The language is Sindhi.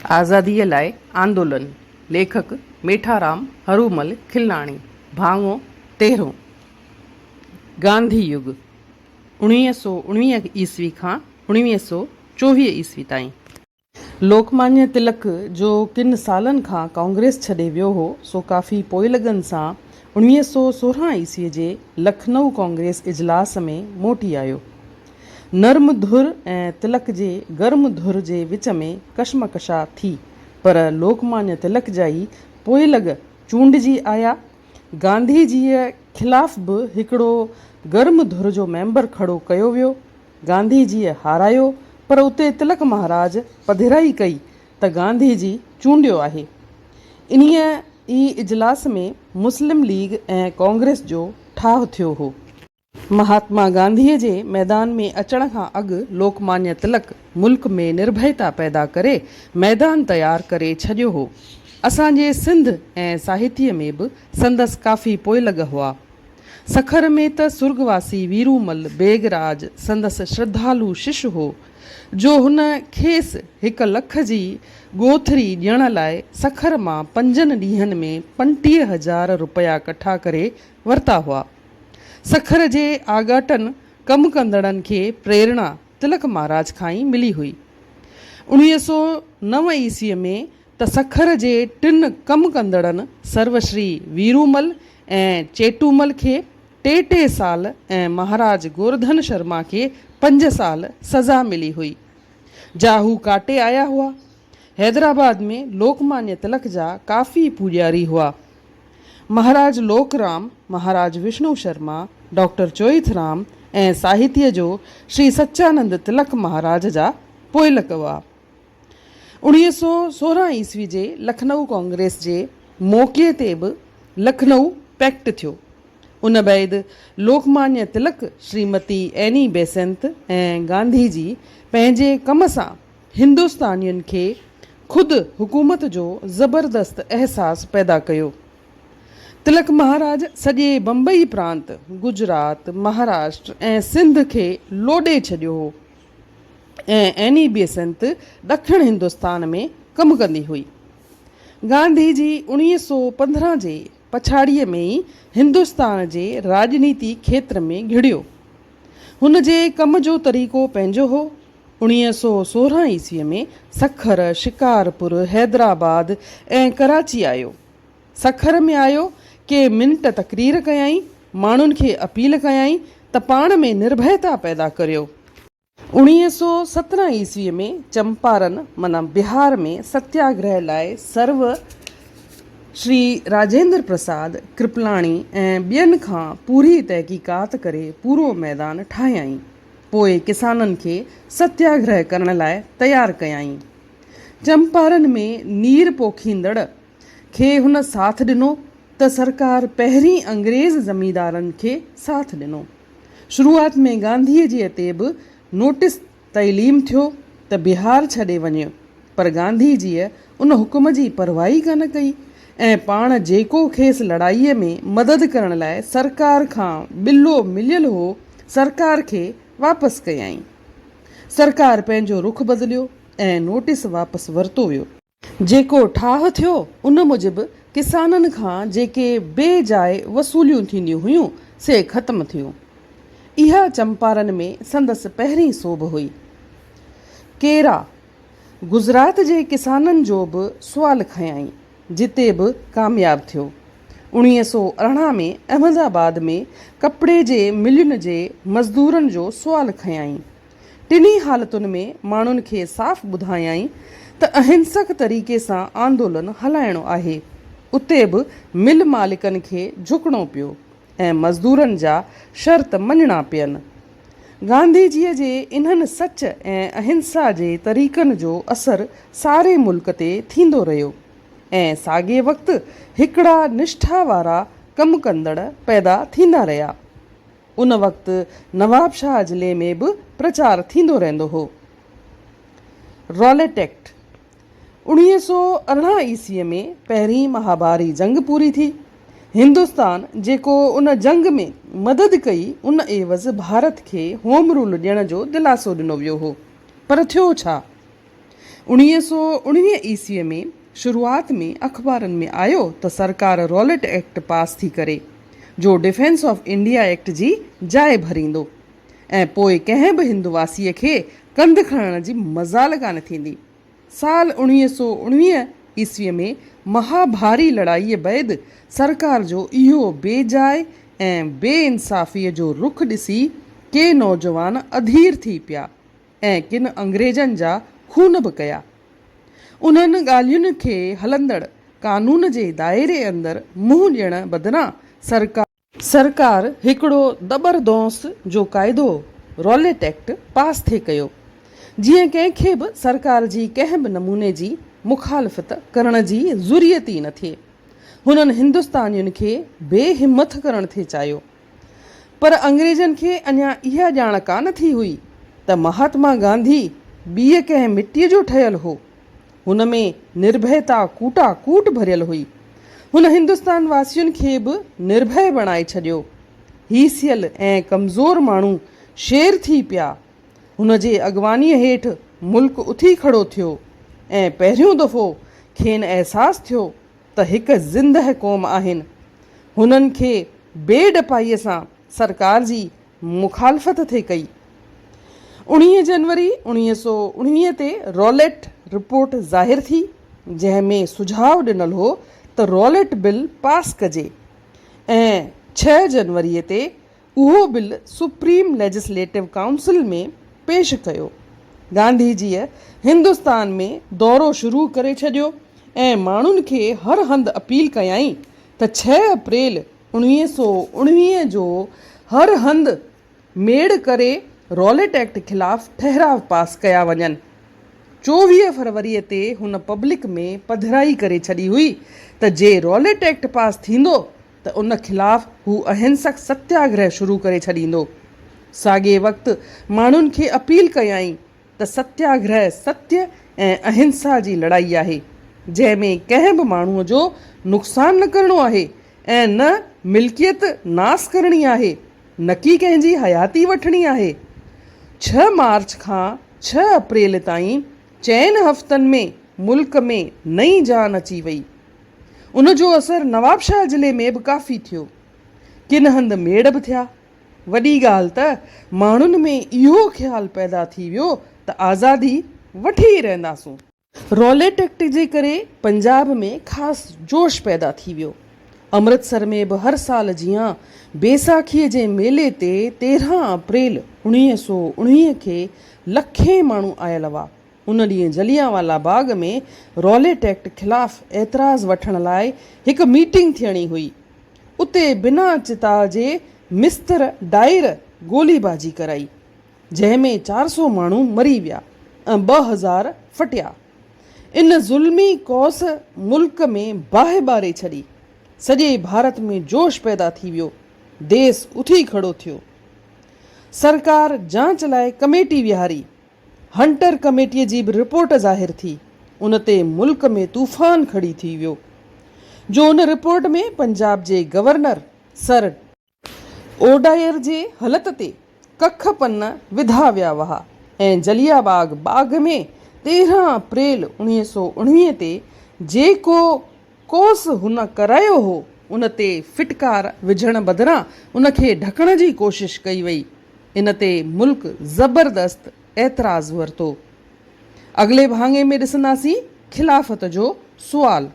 آزاديء لاء آندولن، ليکڪ، ميٺارام هرومل کلناڻي، ڀاڱو تيرهون، گانڌي يگ، 1919 عيسوي کان 1924 عيسوي تائين. لوڪمانيه تلڪ، جو ڪن سالن کان ڪانگريس ڇڏي ويو هو، سو ڪافي پوئلڳن سان 1916 عيسوي جي لکنؤ ڪانگريس اجلاس ۾ موٽي آيو. نرم ڌر ۽ تلڪ جي گرم ڌر جي وچ ۾ ڪشمڪشا ٿي، پر لوڪمانيه تلڪ جا ئي پوئلڳ چونڊجي آيا. گانڌي جيء خلاف به هڪڙو گرم ڌر جو ميمبر کڙو ڪيو ويو. گانڌي جيء هارايو، پر اتي تلڪ مهاراج پڌرائي ڪئي ته گانڌي جي چونڊيو آهي. انهيء ئي اجلاس ۾ مسلم ليگ ۽ ڪانگريس جو ٺاهه ٿيو هو. مهاتما گانڌيء جي ميدان ۾ اچڻ کان اڳ لوڪمانيه تلڪ ملڪ ۾ نرڀيتا پيدا ڪري ميدان تيار ڪري ڇڏيو هو. اسان جي سنڌ ۽ ساهتيه ۾ به سندس ڪافي پوئلڳ هئا. سکر ۾ ته سرڳواسي ويرومل بيگراج سندس شرڌالو شش هو، جو هن کيس هڪ لک جي ڳوٿري ڏيڻ لاء سکر مان پنجن ڏينهن ۾ 25,000 رپيا ڪٺا ڪري ورتا هئا. سکر جي آڳاٽن ڪم ڪندڙن کي پريرڻا تلڪ مهاراج کان ئي ملي هئي. 1909 عيسويء ۾ ته سکر جي ٽن ڪم ڪندڙن سروشري ويرومل ۽ چيٽومل کي ٽي ٽي سال ۽ مهاراج گورڌن شرما کي پنج سال سزا ملي هئي، جا هو ڪاٽي آيا هئا. حيدرآباد ۾ لوڪمانيه تلڪ جا ڪافي پوڄاري هئا. مهاراج لوڪرام، مهاراج وشنو شرما، ڊاڪٽر چوئٿرام ۽ ساهتيه جو شري سچانند تلڪ مهاراج جا پوئلڳ هئا. 1916 عيسوي جي لکنؤ ڪانگريس جي موقعي تي به لکنؤ پيڪٽ ٿيو. ان بعد لوڪمانيه تلڪ، شريمتي ايني بيسنت ۽ گانڌي جي پنهنجي ڪم سان هندستانين کي خود حڪومت جو زبردست احساس پيدا ڪيو. تلڪ مهاراج سڄي بمبئي پرانت، گجرات، مهاراشٽر ۽ سنڌ کي لوڏي ڇڏيو هو. ۽ ايني بيسنت ڏکڻ هندستان ۾ ڪم ڪندي هئي. گانڌي جي 1915 جي پڇاڙيء ۾ ئي هندستان جي راڄنيتي کيتر ۾ گهڙيو. هن جي ڪم جو طريقو پنهنجو هو. 1916 عيسويء ۾ سکر، شڪارپور، حيدرآباد ۽ ڪراچي آيو. سکر ۾ آيو، ڪي منٽ تقرير ڪيائين، ماڻهن کي اپيل ڪيائين ته پاڻ ۾ نرڀيتا پيدا ڪريو. 1917 عيسويء ۾ چمپارن معنيٰ بهار ۾ ستياگرهه لاء سرو شري راجيندر پرساد ڪرپلاڻي ۽ ٻين کان پوري تحقيقات ڪري پورو ميدان ٺاهيائين. پوء ڪسانن کي ستياگرهه ڪرڻ لاء تيار ڪيائين. چمپارن ۾ نير پوکيندڙ کي هن ساٿ ڏنو ته سرڪار پهرين انگريز زميندارن کي ساٿ ڏنو. شروعات ۾ گانڌيء جي تي به نوٽيس تعليم ٿيو ته بهار ڇڏي وڃ پر گانڌي جيء ان حڪم جي پرواهه ئي ڪانه ڪئي ۽ پاڻ جيڪو کيس لڙائيء ۾ مدد ڪرڻ لاء سرڪار کان ٻلو مليل هو سرڪار کي واپس ڪيائين. سرڪار پنهنجو رخ بدليو ۽ نوٽيس واپس ورتو ويو. جيڪو ٺاهه ٿيو، ان موجب ڪسانن کان جيڪي بي جاء وصوليون ٿينديون هيون، سي ختم ٿيون. اها چمپارن ۾ سندس پهرين سوڀ هئي. ڪيرا، گجرات جي ڪسانن جو به سوال کنيائين، جتي به ڪامياب ٿيو. 1918 ۾ احمد آباد ۾ ڪپڙي جي ملين جي مزدورن جو سوال کنيائين. ٽنهي حالتن ۾ ماڻهن کي صاف ٻڌايائين ته اهنسڪ طريقي سان آندولن هلائڻو آهي. اتي به مل مالڪن کي جهڪڻو پيو ۽ مزدورن جا شرط مڃڻا پين. گانڌيجيء جي انهن سچ ۽ اهنسا جي طريقن جو اثر ساري ملڪ تي ٿيندو رهيو ۽ ساڳئي وقت هڪڙا نشٺا وارا ڪم ڪندڙ پيدا ٿيندا رهيا. ان وقت نوابشاهه ضلعي ۾ به پرچار ٿيندو رهندو هو. روليٽ ايڪٽ، 1918 عيسويء ۾ پهرين مهاڀاري جنگ پوري ٿي. هندستان جيڪو ان جنگ ۾ مدد ڪئي ان عيوض ڀارت کي هوم رول ڏيڻ جو دلاسو ڏنو ويو هو. پر ٿيو ڇا؟ 1919 عيسويء ۾ شروعات ۾ اخبارن ۾ آيو ته سرڪار رولٽ ايڪٽ پاس ٿي ڪري، جو ڊفينس آف انڊيا ايڪٽ جي جاء ڀريندو ۽ پوء ڪنهن به هندواسيء کي ڪنڌ کڻڻ جي مجال ڪانه ٿيندي. سال 1919 عيسويء ۾ مهاڀاري لڙائيء بعد سرڪار جو اهو بي جاء ۽ بي انصافيء جو رخ ڏسي ڪي نوجوان اڌير ٿي پيا ۽ ڪن انگريزن جا خون به ڪيا. انهن ڳالهين کي هلندڙ قانون جي دائري اندر منهن ڏيڻ بدران سرڪار، سرڪار هڪڙو دٻر دونس جو قاعدو، روليٽ ايڪٽ، پاس ٿي ڪيو، جيئن ڪنهن کي به سرڪار جي ڪنهن به نموني جي مخالفت ڪرڻ جي جرئت ئي نه ٿئي. هنن هندستانين کي بي همٿ ڪرڻ ٿي چاهيو. پر انگريزن کي اڃا اها ڄاڻ ڪانه ٿي هئي ته مهاتما گانڌي ٻيء ڪنهن مٽيء جو ٺهيل هو. هن ۾ نرڀيتا ڪوٽا ڪوٽ ڀريل هئي. هن هندستان واسين کي به نرڀئه بڻائي ڇڏيو. هيسيل ۽ ڪمزور ماڻهو شير ٿي پيا. هن جي اڳواڻيء هيٺ ملڪ اٿي کڙو ٿيو ۽ پهريون دفعو کين احساس ٿيو ته هڪ زندهه قوم آهن. هنن کي بي ڊپائيء سان سرڪار جي مخالفت ٿي ڪئي. 19 جنوري 1919 تي روليٽ رپورٽ ظاهر ٿي، جنهن ۾ سجهاء ڏنل هو ته روليٽ بل پاس ڪجي ۽ ڇهه جنوري تي اهو بل سپريم ليجسليٽو ڪائونسل ۾ پيش ڪيو. گانڌيجيء هندستان ۾ دورو شروع ڪري ڇڏيو ۽ ماڻهن کي هر هنڌ اپيل ڪيائين ته ڇهه اپريل 1919 جو هر هنڌ ميڙ ڪري روليٽ ايڪٽ خلاف ٺهراء پاس ڪيا وڃن. 24 فروريء تي هن پبلڪ ۾ پڌرائي ڪري ڇڏي هئي ته جي روليٽ ايڪٽ پاس ٿيندو ته ان خلاف هو اهنسڪ ستياگرهه شروع ڪري ڇڏيندو. ساڳئي وقت ماڻهن کي اپيل ڪيائين ته ستياگرهه ستيه ۽ اهنسا جي لڙائي آهي، جنهن ۾ ڪنهن به ماڻهوء جو نقصان نه ڪرڻو آهي ۽ نه ملڪيت ناس ڪرڻي آهي، نڪي ڪنهن جي حياتي وٺڻي آهي. ڇهه مارچ کان ڇهه اپريل تائين چئن هفتن ۾ ملڪ ۾ نئين جان اچي وئي. ان جو اثر نوابشاهه ضلعي ۾ به ڪافي ٿيو. ڪن هنڌ ميڙ به ٿيا. وڏي ڳالهه ته ماڻهن ۾ اهو خيال پيدا ٿي ويو ته آزادي وٺي ئي رهنداسون. روليٽ ايڪٽ جي ڪري پنجاب ۾ خاص جوش پيدا ٿي ويو. امرتسر ۾ به هر سال جيان بيساکيء جي ميلي تي 13 اپريل 1919 کي لکين ماڻهو آيل هئا. ان ڏينهن جليانوالا باغ ۾ روليٽ ايڪٽ خلاف اعتراض وٺڻ لاء هڪ ميٽنگ ٿيڻي هئي. اتي بنا چتاء جي مستر ڊائر گولي بازي ڪرائي، جنهن ۾ 400 ماڻهو مري ويا ۽ 2000 ڦٽيا. ان ظلمي ڪوس ملڪ ۾ باهه ٻاري ڇڏي. سڄي ڀارت ۾ جوش پيدا ٿي ويو. ديس اٿي کڙو ٿيو. سرڪار جانچ لاء ڪميٽي ويهاري. هنٽر ڪميٽيء جي به رپورٽ ظاهر ٿي، ان تي ملڪ ۾ طوفان کڙي ٿي ويو، جو ان رپورٽ ۾ پنجاب جي گورنر سر اوڊائر جي هلت تي ڪک پن وڌا ويا وها ۽ جليا باغ باغ ۾ 13 اپريل 1919 تي جيڪو ڪوس هن ڪرايو هو، ان تي ڦٽڪار وجهڻ بدران ان کي ڍڪڻ جي ڪوشش ڪئي وئي. ان تي ملڪ زبردست اعتراض ورتو. اڳلي ڀاڱي ۾ ڏسنداسين خلافت جو سوال.